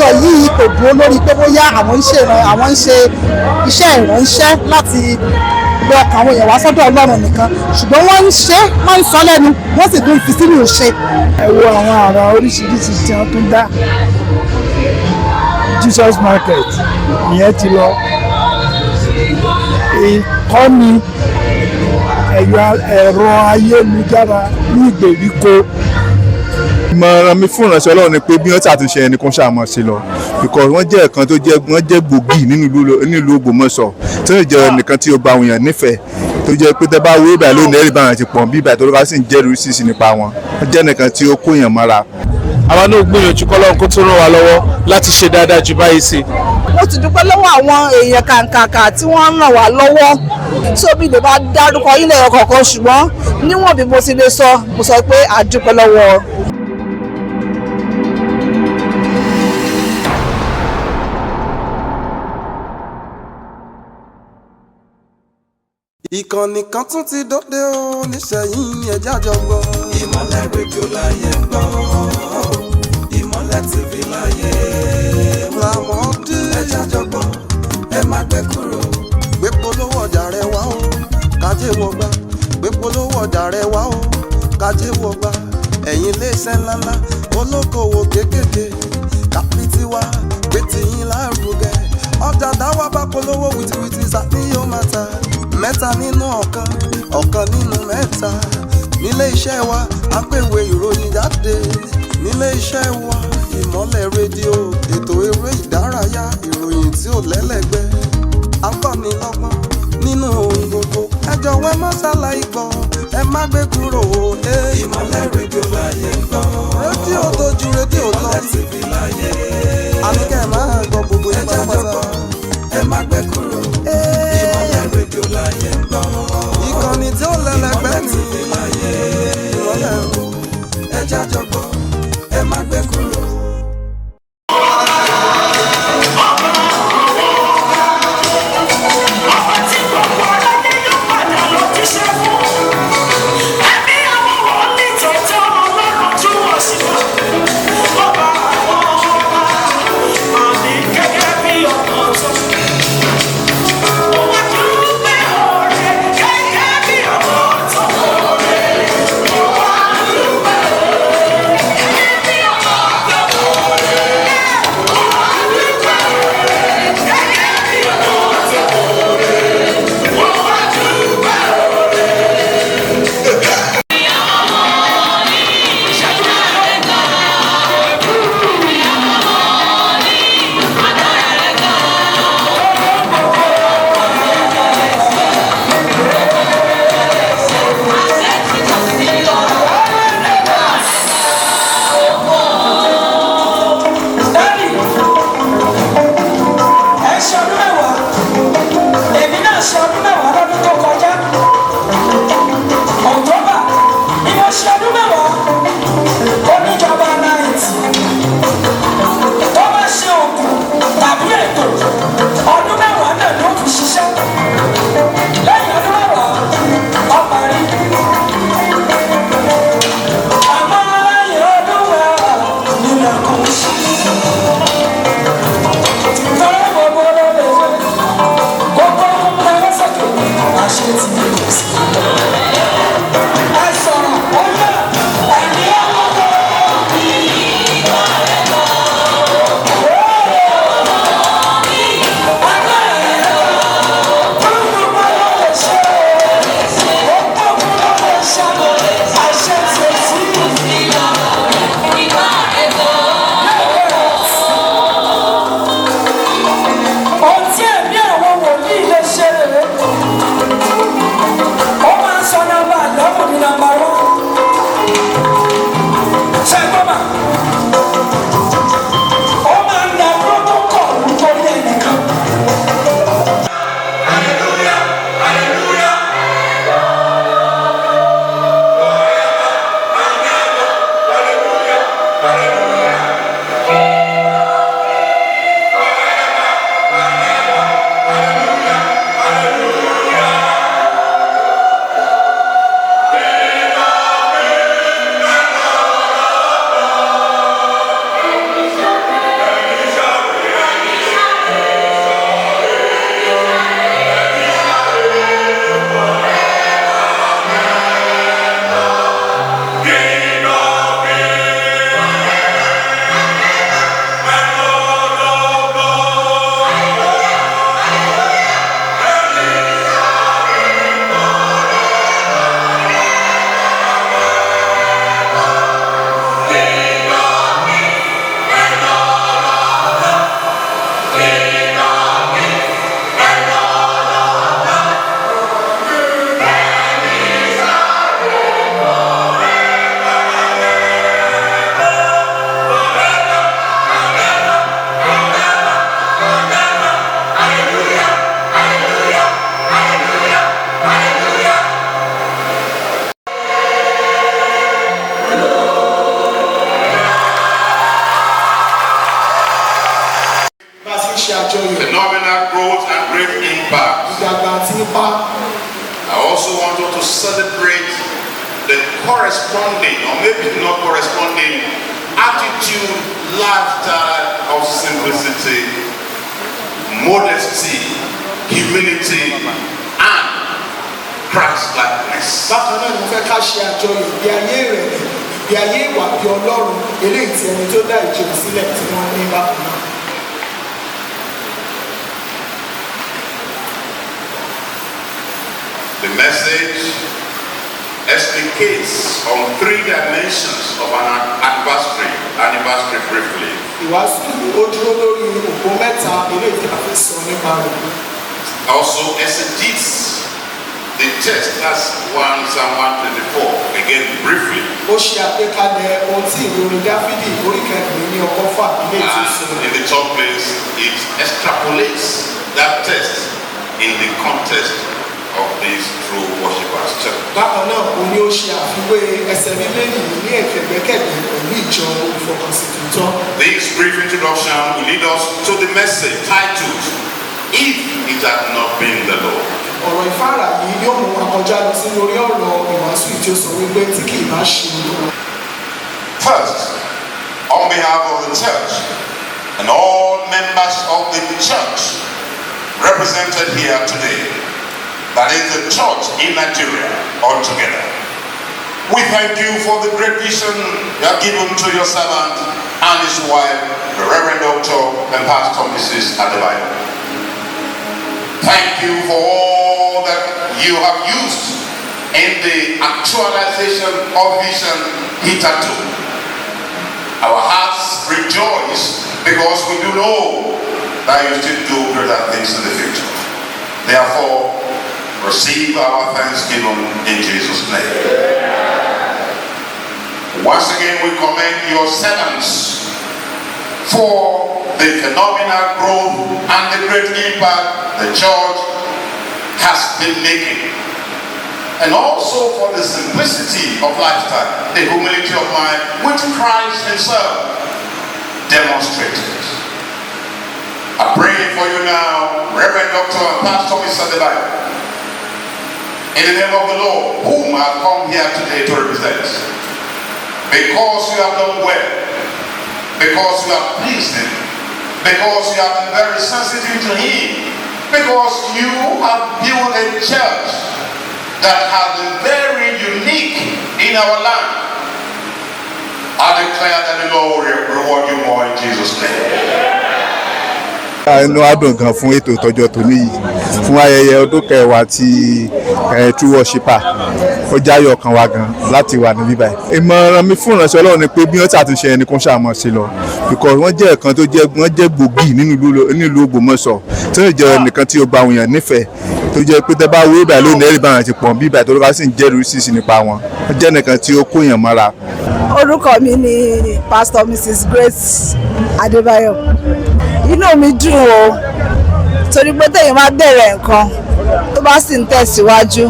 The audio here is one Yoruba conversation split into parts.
Ìjọ yìí kò dúró lórí pé bóyá àwọn ń ṣe iṣẹ́ ìránṣẹ́ láti gbé ọkàn àwọn èèyàn wá sọ́dọ̀ Ọlọ́run nìkan, ṣùgbọ́n wọ́n ń ṣe, wọ́n ń sọ lẹ́nu, wọ́n sì tún fi sínú ìṣe. Ẹ wo àwọn àrà oríṣiríṣi tí wọ́n tún dá. Jesus Market ìyẹn ti lọ, ìkọ́ni ẹ̀rọ ayélujára ní ìgbèríko. Ìmọ̀ràn mi fún ìránṣẹ́ Ọlọ́run ni pé bí wọ́n ti àtúnṣe ẹni kó ṣàmọ̀ sí lọ, because wọ́n jẹ́ ẹ̀kan tó jẹ́, wọ́n jẹ́ gbòógì nínú ìlú Ògbómọ̀ṣọ́, tí wọ́n jẹ́ ẹnìkan tí ó gba àwọn èèyàn nífẹ̀ẹ́, tó jẹ́ pé tẹ́ bá wo ibà lónìí, ẹ̀rí báwọn ti pọ̀ bí ibà tó lọ́ka sì ń jẹ́rìí sísì nípa wọn. Wọ́n jẹ́ ẹnìkan tí ó kó èèyàn mọ́ra. Àwa náà gbìyànjú kọ́lọ́run kó tó ràn wá lọ́wọ́ láti ṣe dáadáa jù báyìí sí. Mo ti dúpẹ́ lọ́wọ́ àwọn èèyàn kàǹkàǹkà tí wọ́n ń ràn wá lọ́wọ́ tí omi lè máa dárúkọ ilẹ̀ ọ̀kọ̀ọ̀kan, ṣùgbọ́n níwọ̀n bí mo ti lè sọ, mo sọ pé a dúpẹ́ lọ́wọ́. Ìkànnì kan tún ti dóde o, níṣẹ́yìn ẹ̀já jọ gbọ́. Ìmọ̀lẹ̀ rédíò láyé ń gbọ́, Ìmọ̀lẹ̀ TV láyé lámọ́dé. Ẹ̀já jọ gbọ́, ẹ má gbé kúrò. Gbé polówó ọjà rẹ wá o, kájé wọ gbá. Gbé polówó ọjà rẹ wá o, kájé wọ gbá. Ẹ̀yin iléeṣẹ́ ńláńlá, olókoòwò kéékèèké, kápítì wá gbé tiyín lárugẹ. Ọjà táwa bá polówó, wìtìwìtì sàní yóò máa ta. Mẹ́ta nínú ọ̀kan, ọ̀kan nínú mẹ́ta. Nílé iṣẹ́ wa, à ń pèwé ìròyìn jáde. Nílé iṣẹ́ wa, Ìmọ̀lẹ̀ rédíò, ètò eré ìdárayá, ìròyìn tí ò lẹ́lẹ́gbẹ́, à ń kọ́ni lọ́gbọ́n nínú ohun gbogbo. Ẹ jọ̀wọ́, ẹ má ṣàlàyé gbọ́, ẹ má gbé kúrò o. Ìmọ̀lẹ̀ rédíò láyé ń gbọ́. Rédíò tó ju rédíò lọ. Ìmọ̀lẹ̀ TV láyé. Àníkẹ́ ẹ máa gbọ́ gbogbo yín pátápátá. Ẹ má gbé kúrò. Ìmọ̀lẹ̀ rédíò láyé ń gbọ́. Ìkànnì tí ó lẹ́lẹ́gbẹ́ ni. Ìmọ̀lẹ̀ TV láyé. Ìmọ̀lẹ̀ o. Ẹ jájọ gbọ́, ẹ má gbé kúrò. Ọba tí gbogbo aráyé yóò padà lọ jíṣẹ́ fún. Ẹ̀mí àwọn wòlíì tòótọ́, Ọlọ́run tú wọ̀ sí wa. Ọba àwọn ọba. ṣe àjọyọ̀ phenomenal growth and great impact. Ìdàgbà àti ipa. I also want us to celebrate the corresponding, or maybe not corresponding, attitude, lifestyle of simplicity, modesty, humility, and Christ-likeness. Bákan náà ni mo fẹ́ ká ṣe àjọyọ̀ ìgbé ayé ìrẹ̀lẹ̀, ìgbé ayé ìwà bí Ọlọ́run eléyìí tí ẹni tó dá ìjọ sílẹ̀ tí wọ́n ní bákan náà. The message explicates on three dimensions of an anniversary briefly. Ìwàásù yìí ó dúró lórí òpó mẹ́ta eléyìí tí a fi sọ nípa rẹ̀. Also exegetes the text, that's 1 Psalm 124, again briefly. Ó ṣe àgbékalẹ̀ ohun tí ìwé orin Dáfídì orí 124 eléyìí tó sọ. And in the third place, it extrapolates that text in the context of this True Worshippers Church. Bákan náà, òun ni ó ṣe àfiwé ẹsẹ̀ Bíbélì yìí ní ẹ̀kẹ́gbẹ́kẹ̀gbẹ́ pẹ̀lú ìjọ ìfọkànsìn tòótọ́. This brief introduction will lead us to the message titled, "If It Had Not Been the Lord." Ọ̀rọ̀ ìfáàrà yìí yóò mú wa kọjá lọ sí orí ọ̀rọ̀ ìwàásù tí ó sọ wípé tí kì í bá ṣe Olúwa. First, on behalf of the church and all members of the church represented here today, that is the church in Nigeria altogether, we thank you for the great vision you have given to your servant and his wife, the Reverend Doctor and Pastor Mrs. Adebayo. Thank you for all that you have used in the actualization of vision hitherto. Our hearts rejoice because we do know that you still do greater things in the future. Therefore, receive our thanksgiving in Jesus' name. Once again, we commend your servants for the phenomenal growth and the great impact the church has been making, and also for the simplicity of lifestyle, the humility of mind, which Christ himself demonstrated. I pray for you now, Reverend Doctor and Pastor Mr. Adebayo, in the name of the Lord, whom I have come here today to represent. Because you have done well, because you have pleased him, because you have been very sensitive to him, because you have built a church that has been very unique in our land. I declare that the Lord will reward you more in Jesus' name. Inú wa dùn gan fún ètò ìtọ́jọ́ tòní yìí, fún ayẹyẹ ọdún 10 ti True Worshipper. Ó jáyọ̀ ọkàn wa gan láti wà níbí báyìí. Ìmọ̀ràn mi fún ìránṣẹ́ Ọlọ́run ni pé bí wọ́n ṣàtúnṣe ẹni kó ṣàmọ̀ sí lọ, because wọ́n jẹ́ ẹ̀kan tó jẹ́ wọ́n jẹ́ gbòógì nínú ìlú Ògbómọ̀ṣọ́, tí wọ́n jẹ́ ẹnìkan tí ó gba àwọn èèyàn nífẹ̀ẹ́, tó jẹ́ pé tẹ́ bá wo ibà lónìí, ẹ̀rí báwọn ti pọ̀ bí ibà tó bá sì ń jẹ́rìí sí nípa wọn. Wọ́n jẹ́ ẹnìkan tí ó kó èèyàn mọ́ra. Orúkọ mi ni Pastor Mrs. Grace Adébáyọ̀. Inú mi dùn o, torí pé téèyàn bá bẹ̀rẹ̀ nǹkan tó bá sì ń tẹ̀síwájú,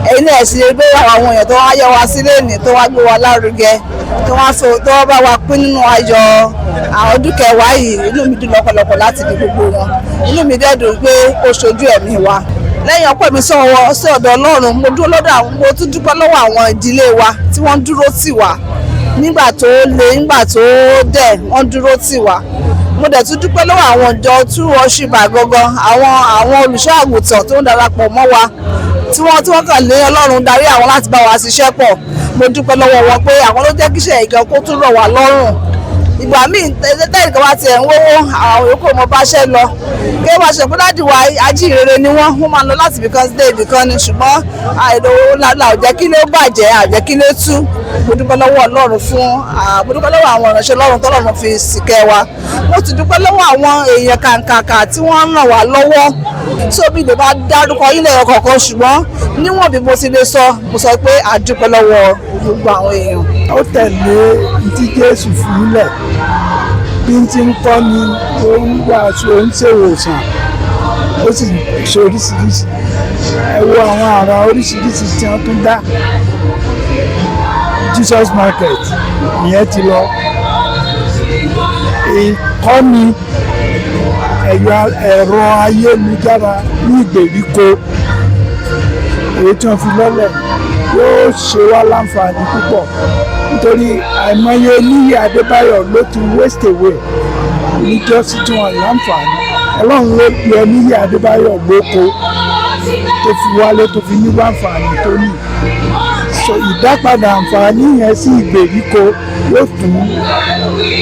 ẹ̀yin náà sì lè gbé àwọn èèyàn tó wá yẹ wá sílé ní, tó wá gbé wa lárugẹ, tó wá bá wa pín nínú ayọ̀ àwọn ọdún 10 yìí. Inú mi dùn lọ́pọ̀lọpọ̀ láti di gbogbo wọn. Inú mi dẹ̀ dùn pé ó ṣojú ẹ̀mí wa. Lẹ́yìn ọpẹ́ mi sọ̀rọ̀ sí ọ̀dọ̀ Ọlọ́run, mo dúró lọ́dọ̀ àwọn, mo tún dúpẹ́ lọ́wọ́ àwọn ìdílé wa tí wọ́n dúró tì wá nígbà tó le, nígbà tó dẹ̀, wọ́n dúró tì wá. Mo dẹ̀ tún dúpẹ́ lọ́wọ́ àwọn ìjọ True Worshipper gangan, àwọn olùṣọ́ àgùntàn tó ń darapọ̀ mọ́ wa, tí wọ́n kàn lé Ọlọ́run darí àwọn láti bá wa ṣiṣẹ́ pọ̀. Mo dúpẹ́ lọ́wọ́ wọn pé àwọn ló jẹ́ kíṣẹ́ ìgan kó tún rọ̀ wá lọ́rùn. Ìgbà míì tẹ́lẹ̀ kan bá tiẹ̀ ń wówó, àwọn yòókù ọmọ bá ṣẹ́ lọ kí wọ́n ṣe pé daddy wa ajíhìnrere ni wọ́n. Wọ́n máa lọ láti ibìkan dé ibìkan ni, ṣùgbọ́n àìlówó la ò jẹ́ kí ló bàjẹ́, àjẹ́ kí ló tú. Mo dúpẹ́ lọ́wọ́ Ọlọ́run fún, mo dúpẹ́ lọ́wọ́ àwọn ìránṣẹ́ Ọlọ́run tọ́lọ́run fi sìkẹ́ wa. Mo ti dúpẹ́ lọ́wọ́ àwọn èèyàn kàǹkàǹkà tí wọ́n ń ràn wá lọ́wọ́ tí omi lè máa dárúkọ yín lẹ́yọ kọ̀ọ̀kan, ṣùgbọ́n níwọ̀n bí mo ti lè sọ, mo sọ pé a dúpẹ́ lọ́wọ́ gbogbo àwọn èèyàn. Ó tẹ̀lé tí Jésù fúnlẹ̀, bí n ti ń kọ́ ni ó ń wàásù, ó ń ṣèwòsàn, ó sì ṣe oríṣiríṣi. Ẹ wo àwọn àrà oríṣiríṣi tí wọ́n tún dá. Jesus Market, ìyẹn ti lọ. Ìkọ́ni Ẹ̀rọ ayélujára ní ìgbèríko, èyí tí wọ́n fi lọ́lẹ̀, yóò ṣe wá láǹfààní púpọ̀, nítorí àìmọye Níyì Adébáyọ̀ ló ti waste away níjọ́sí tí wọ́n láǹfààní. Ọlọ́run ló yọ Níyì Adébáyọ̀ lóko tó fi wálé, tó fi níwá àǹfààní tó ní. So ìdápadà àǹfààní yẹn sí ìgbèríko yóò tún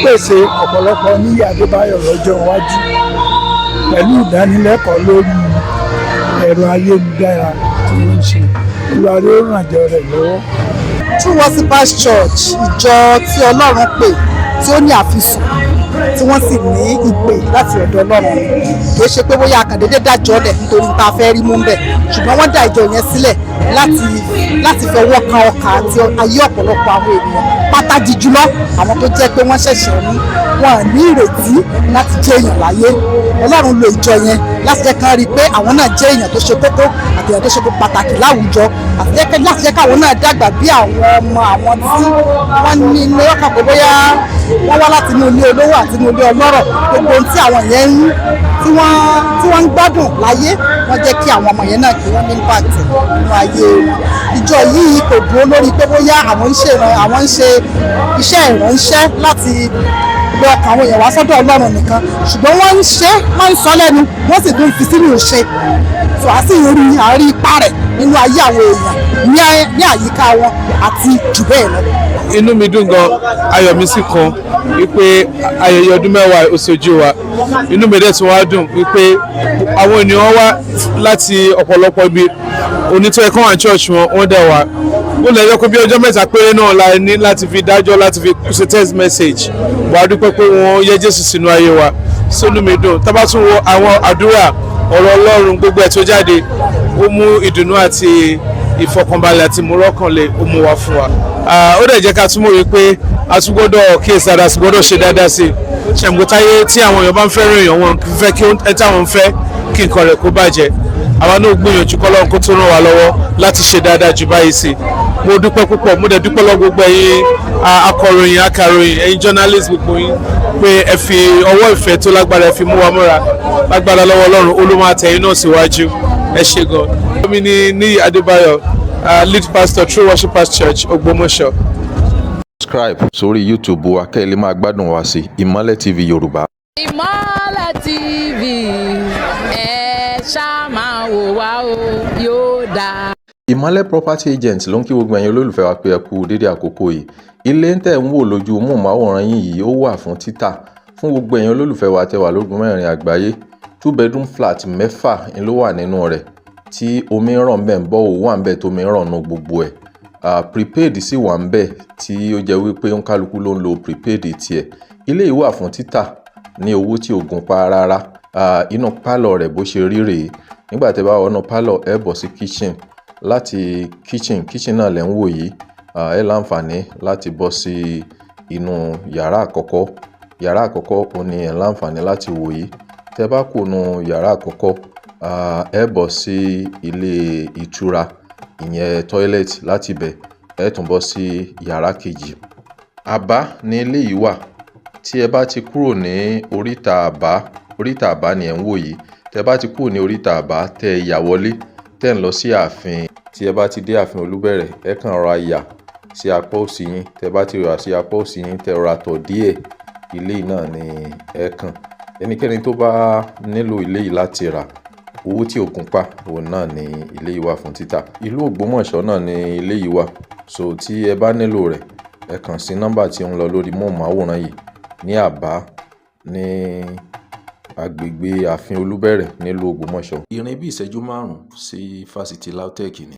pèsè ọ̀pọ̀lọpọ̀ Níyì Adébáyọ̀ lọ́jọ́ iwájú, pẹ̀lú ìdánilẹ́kọ̀ọ́ lórí ẹ̀rọ ayélujára tí wọ́n ń ṣe. Olúwa yóò ràn jọ rẹ̀ lọ́wọ́. True Worshippers Church, ìjọ tí Ọlọ́run pè, tí ó ní àfisùn, tí wọ́n sì ní ìpè láti ọ̀dọ̀ Ọlọ́run ni. Kì í ṣe pé bóyá a kàn dédé dájọ́ lẹ̀ nítorí tá a fẹ́ rí mú bẹ̀, ṣùgbọ́n wọ́n dá ìjọ yẹn sílẹ̀ láti fi ọwọ́ kan ọkàn àti ayé ọ̀pọ̀lọpọ̀ àwọn ènìyàn, pàtàkì jùlọ àwọn tó jẹ́ pé wọ́n ṣẹ̀ṣẹ̀ ń wọn ní ìrètí láti jẹ́ èèyàn láyé. Ọlọ́run lo ìjọ yẹn láti jẹ́ kán rí i pé àwọn náà jẹ́ èèyàn tó ṣe kókó àti èèyàn tó ṣe pàtàkì láwùjọ, àti láti jẹ́ káwọn náà dàgbà bí àwọn ọmọ àwọn tí wọ́n ní ní ọkàn pé bóyá wọ́n wá láti inú ilé olówó àti inú ilé ọlọ́rọ̀. Gbogbo ohun tí àwọn yẹn ń tí wọ́n ń gbádùn láyé, wọ́n jẹ́ kí àwọn ọmọ yẹn náà kí wọ́n ní impact nínú ayé wọn. Ìjọ yìí kò dúró lórí pé bóyá àwọn ń ṣe iṣẹ́ ìránṣẹ́ láti gbé ọkàn àwọn èèyàn wá sọ́dọ̀ Ọlọ́run nìkan, ṣùgbọ́n wọ́n ń ṣe, wọ́n ń sọ lẹ́nu, wọ́n sì tún fi sínú ìṣe tó a sì rí àárí ipa rẹ̀ nínú ayé àwọn èèyàn ní àyíká wọn àti jù bẹ́ẹ̀ lọ. Inú mi dùn gan, ayọ̀ mi sì kún wípé ayẹyẹ ọdún 10 ó ṣojú wa. Inú mi dẹ̀ tún wá dùn wípé àwọn ènìyàn wá láti ọ̀pọ̀lọpọ̀ ibi onítọ̀ ẹ̀kọ́ wà ní church wọn, wọ́n dẹ̀ wá. Ó lè yọ pé bí ọjọ́ 3 péré náà la ní láti fi dájọ́, láti fi ṣe text message. Wàá dúpẹ́ pé wọ́n yẹ Jésù sínú ayé wa. Sínú mi dùn. Tá bá tún wo àwọn àdúrà, ọ̀rọ̀ Ọlọ́run, gbogbo ẹ̀ tó jáde, ó mú ìdùnnú àti ìfọkànbalẹ̀ àti ìmúrọ́kànlé, ó mú wa fún wa. Ó dẹ̀ jẹ́ ká túmọ̀ wípé a tún gbọ́dọ̀ kíyèsára, a sì gbọ́dọ̀ ṣe dáadáa sí i. Ṣẹ̀ǹgbọ́táyé tí àwọn èèyàn bá ń fẹ́ràn èèyàn, wọn fẹ́ kí ẹ táwọn ń fẹ́ kí nǹkan rẹ̀ kó bàjẹ́. Àwa náà gbìyànjú kọ́lọ́run kó tó ràn wá lọ́wọ́ láti ṣe dáadáa jù báyìí sí. Mo dúpẹ́ púpọ̀, mo dẹ̀ dúpẹ́ lọ gbogbo ẹ̀yin akọ̀ròyìn, akàròyìn, ẹ̀yin journalist, gbogbo yín, pé ẹ fi ọwọ́ ìfẹ́ tó lágbára, ẹ fi mú wa mọ́ra. Lágbára lọ́wọ́ Ọlọ́run, Olúwa àtẹ̀yìn náà síwájú. Ẹ ṣé gan. Mi ní Níyì Adébáyọ̀, lead pastor, True Worshippers Church, Ògbómọ̀ṣọ́. Subscribe sórí YouTube wa kẹ́ ẹ lè máa gbádùn wa sí Ìmọ́lẹ̀ TV Yorùbá. Ìmọ́lẹ̀ TV, ẹ ṣáà máa wò wá o, yóò dáa. Ìmọ́lẹ̀ Property Agent ló ń kí gbogbo ẹ̀yin olólùfẹ́ wa pé ẹ kú dédé àkókò yìí. Ilé ń tẹ̀ ń wò lójú móhùnmáwòrán yín yìí, ó wà fún títà fún gbogbo ẹ̀yin olólùfẹ́ wa tẹ́ wà lógun mẹ́rin àgbáyé. Two bedroom flat mẹ́fà ń ló wà nínú rẹ̀, tí omi ń ràn ń bẹ̀, ń bọ́ òwò wà ń bẹ̀ tómi ń ràn nù gbogbo ẹ̀. Prepaid sì wà ń bẹ̀, tí ó jẹ́ wípé òǹkálukú ló ń lo prepaid tiẹ̀. Ilé yìí wà fún títà ní owó tí ò gún pa rárá. Inú pálọ̀ rẹ̀ bó ṣe rí rèé. Nígbà tẹ́ bá wọnú pálọ̀, ẹ bọ̀ sí kitchen. Láti kitchen, kitchen náà lẹ́ ń wò yìí, ẹ láǹfààní láti bọ́ sí inú yàrá àkọ́kọ́. Yàrá àkọ́kọ́ òun ni ẹ láǹfààní láti wò yìí. Tẹ́ bá kúrò nínú yàrá àkọ́kọ́, ẹ bọ́ sí ilé ìtura, ìyẹn toilet. Láti ibẹ̀, ẹ tún bọ́ sí yàrá kejì. Àbá ní ilé yìí wà. Tí ẹ bá ti kúrò ní oríta Àbá, oríta Àbá ni ẹ̀ ń wò yìí. Tẹ́ bá ti kúrò ní oríta Àbá, tẹ́ ẹ yà wọlé, tẹ́ ń lọ sí ààfin. Tí ẹ bá ti dé ààfin Olúbẹ̀rẹ̀, ẹ kàn rọra yà sí apá òsì yín. Tẹ́ bá ti yà sí apá òsì yín, tẹ́ rọra tọ̀ díẹ̀, ilé yìí náà ni ẹ kàn. Ẹnikẹ́ni tó bá nílò ilé yìí láti rà, owó tí ò gún pa òun náà ni ilé yìí wà fún títà. Ìlú Ògbómọ̀ṣọ́ náà ni ilé yìí wà. So tí ẹ bá nílò rẹ̀, ẹ kàn sí nọ́mbà tí ó ń lọ lórí móhùnmáwòrán yìí, ní Àbá, ní agbègbè ààfin Olúbẹ̀rẹ̀ nílùú Ògbómọ̀ṣọ́. Ìrìn bí ìṣẹ́jú 5 sí Fásitì LAUTECH ni.